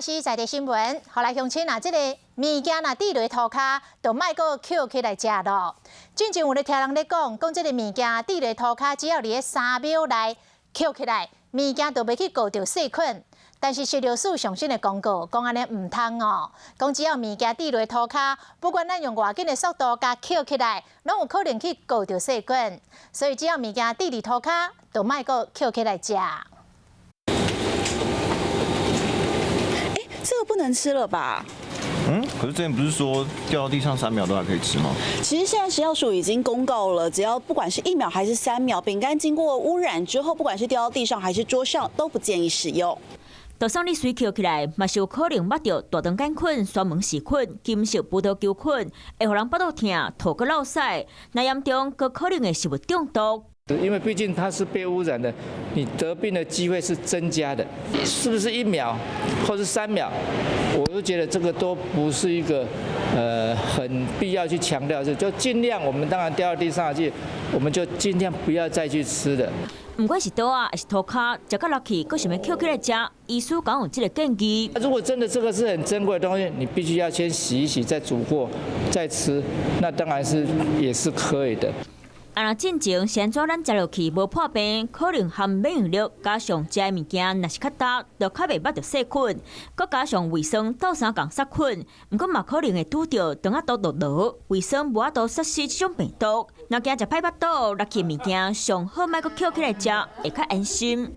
是在地新聞，予來鄉親啊，這個物件若跌落塗跤，就莫閣抾起來食囉。進前有咧聽人咧講，講這個物件跌落塗跤，只要佇咧3秒內抾起來，物件就袂去顧著細菌。但是食藥署上新的公告，講按呢毋通哦，講只要物件跌落塗跤，不管咱用偌緊的速度共抾起來，攏有可能去顧著細菌。所以只要物件跌佇塗跤，就莫閣抾起來食。欸，這個不能吃了吧？嗯，可是之前不是說掉到地上三秒都還可以吃嗎？其實現在食藥署已經公告了，只要不管是1秒還是三秒，餅乾經過污染之後，不管是掉到地上還是桌上，都不建議使用。就算你隨抾起來，嘛是有可能捌著大腸桿菌、沙門氏菌、金色葡萄球菌，會予人腹肚疼、吐閣落屎。若嚴重，閣可能會食物中毒。因為畢竟它是被污染的，你得病的機會是增加的。是不是1秒或是三秒？我都覺得這個都不是一個很必要去強調，就盡量我們當然掉到地上去，我們就盡量不要再去吃了。毋管是桌仔抑是塗跤，食甲落去，閣想欲抾起來食，醫師敢有這個建議。如果真的這個是很珍貴的東西，你必須要先洗一洗，再煮過再吃，那當然是也是可以的。啊，若進前是按怎咱食落去無破病，可能含免疫力加上食的物件若是較焦，就較袂捌著細菌，閣加上胃酸鬥相共殺菌，毋過嘛可能會拄著腸仔肚落落，胃酸無法度殺死這種病毒。若驚食歹腹肚，落去物件上好莫閣抾起來食，會較安心。